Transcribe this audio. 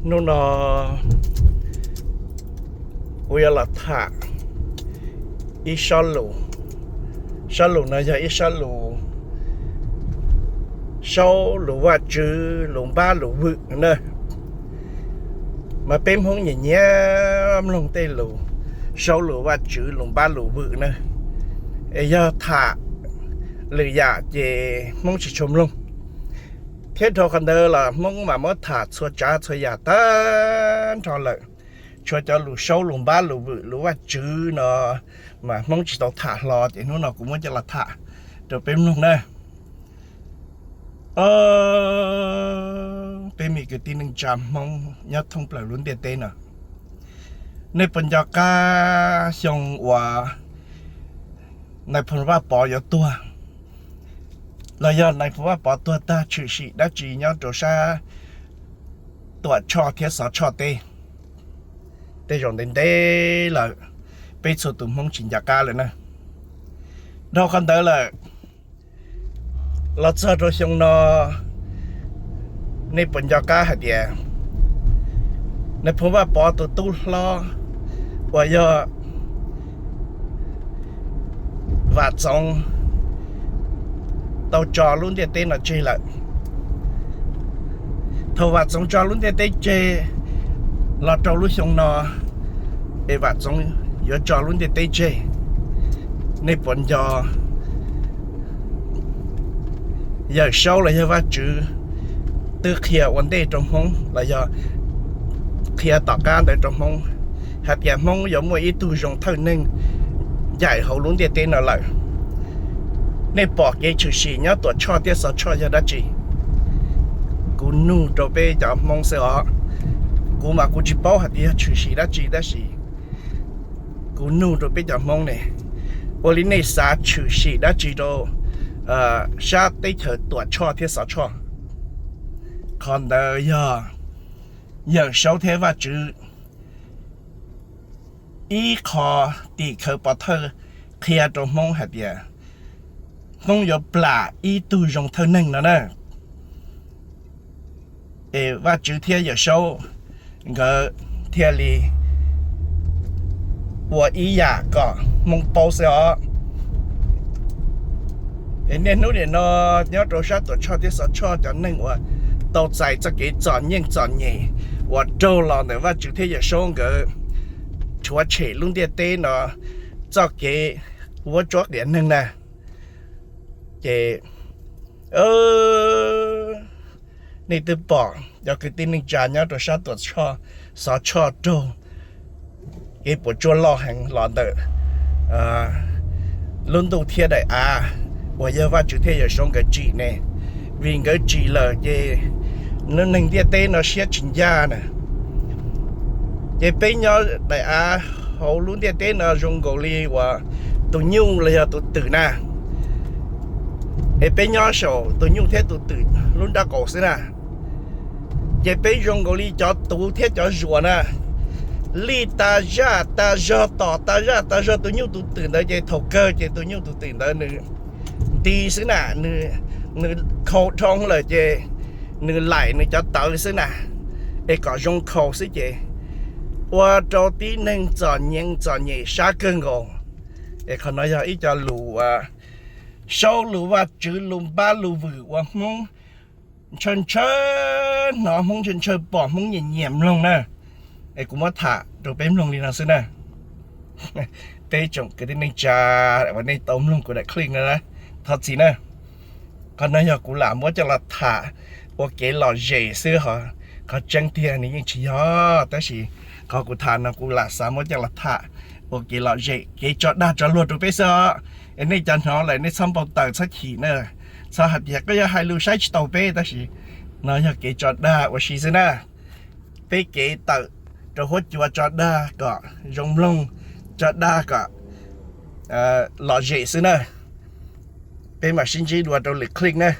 Hnub no kuv yuav los tham ib sob lus. Sob lus no yog ib sob lus saub lus Vajtswv lus npab lus vwm na. Mas peb Hmoob nyiam nyiam mloog tej lus saub lus Vajtswv lus npab lus vwm na. Es yog tham lwm yam ces Hmoob tsis tshua mloog, thiab dhau qhov ntawd los Hmoob mas muab tham txhua tsav txhua yam tag nrho lawm. Tshuav cov lus saub lus npab lus vwm lus Vajtswv no mas Hmoob tsis tau tham hlo, ces hnub no kuv muab coj los tham rau peb mloog na. Peb me kwv tij neej tsa Hmoob nyob thoob plaws lub ntiaj teb no, nej puas nco qab xyoo uas Nais Phoo Vaj Pov yuav tuag, los yog Nais Phoo Vaj Pov tuag tag tshwm sim dab tsi nyob rau sab Tuam Tshoj thiab Xov Tshoj teb? Tej zaum ntev ntev lawm, peb txhua tus Hmoob tsis nco qab lawm na. Dhau qhov ntawd lawm, los txog rau xyoo no, nej puas nco qab hais tias Nais Phoo Vaj Pov tus tub hlob uas yog Vam Txoov tau tso lub ntiaj teb no tseg lawm? Thaum Vam Txoov tso lub ntiaj teb tseg los rau lub xyoo no, es Vam Txoov yuav tso lub ntiaj teb tseg, nej puas nco Yawm Saub los yog Vajtswv twb qhia ua ntej rau Hmoob los yog qhia tom qab ntawd rau Hmoob hais tias Hmoob yuav muaj ib tug zoo thawj neeg ncaim hauv lub ntiaj teb no lawm? Nej pom kev tshwm sim nyob Tuam Tshoj thiab Xov Tshoj yog dab tsi? Kuv nug rau peb cov Hmoob xwb os. Kuv mas kuv tsis paub hais tias yog tshwm sim dab tsi, tab sis kuv nug rau peb cov Hmoob ne, ua li nej xav tshwm sim dab tsi rau sab teb chaws Tuam Tshoj thiab Xov Tshoj? Qhov ntawd yog Yawm Saub thiab Vajtswv ib qho tim khawv pov thawj qhia rau Hmoob hais tias Hmoob yuav plam ib tug zoo thawj neeg no na. Es Vajtswv thiab Yawm Saub nkawd thiaj li ua ib yam kom Hmoob paub xwb os. Es niaj hnub nim no nyob rau sab Tuam Tshoj thiab Xov Tshoj cov neeg uas tau txais txoj kev txom nyem txom nyem uas raug los ntawm Vajtswv thiab Yawm Saub nkawd rhuav tshem lub ntiaj teb no txoj kev vuab tsuab qias neeg na, ces nej twb pom cov kwv tij neej tsa nyob rau sab Tuam Tshoj Xov Tshoj raug kev puas tsuaj loj heev los ntawm lub ntuj thiab daim av uas yog Vajtswv thiab Yawm Saub nkawd tsim ne. Vim nkawd tsim lawm ces lub neeg ntiaj teb no siab tsis ncaj na. Ces peb nyob daim av hauv lub ntiaj teb no zoo nkaus li uas tus nyuj los yog tus twm na. Es peb nyob saum tus nyuj thiab tus twm lub nraub qaum xwb na. Ces peb zoo nkaus li cov tuv thiab cov zuas na, lij tas zaj tas zog, tom tas zaj tas zog tus nyuj tus twm ntawd, ces thaum kawg ces tus nyuj tus twm ntawd nws nti xwb na, nws khaus dhau lawm ces nws laim nws cov tawv xwb na, es kom zoo khaus xwb ces ua rau tib neeg txom nyem txom nyem sab kawg nkaus. Es qhov no yog ib co lus uas saub lus Vajtswv lus npab lus vwm uas Hmoob ntshaw ntshaw hnov, Hmoob ntshaw ntshaw pom, Hmoob nyiam nyiam mloog na. Es kuv muab tham rau peb mloog li no xwb na. Peb tsoom kwv tij neej tsa uas nej tau mloog kuv daim clip no, thov txim na. Qhov no yog kuv lam muab coj los tham ua kev lom zem xwb ho, qhov tseeb tiag nws yeej tsis yog, tab sis qhov kuv tham no kuv lam xav muab coj los tham ua kev lom zem, kev tso dag tso luag rau peb xwb os. Es nej cov hnov lawm nej txhob npau taws txhob chim na, txhob hais tias koj yog hais lus saib tsis taus peb, tab sis no yog kev tso dag ua si xwb na. Peb kev tawm rau huab cua tso dag kom zoo mloog, tso dag kom lom zem xwb na. Peb mam sib ntsib dua rau lwm clip na.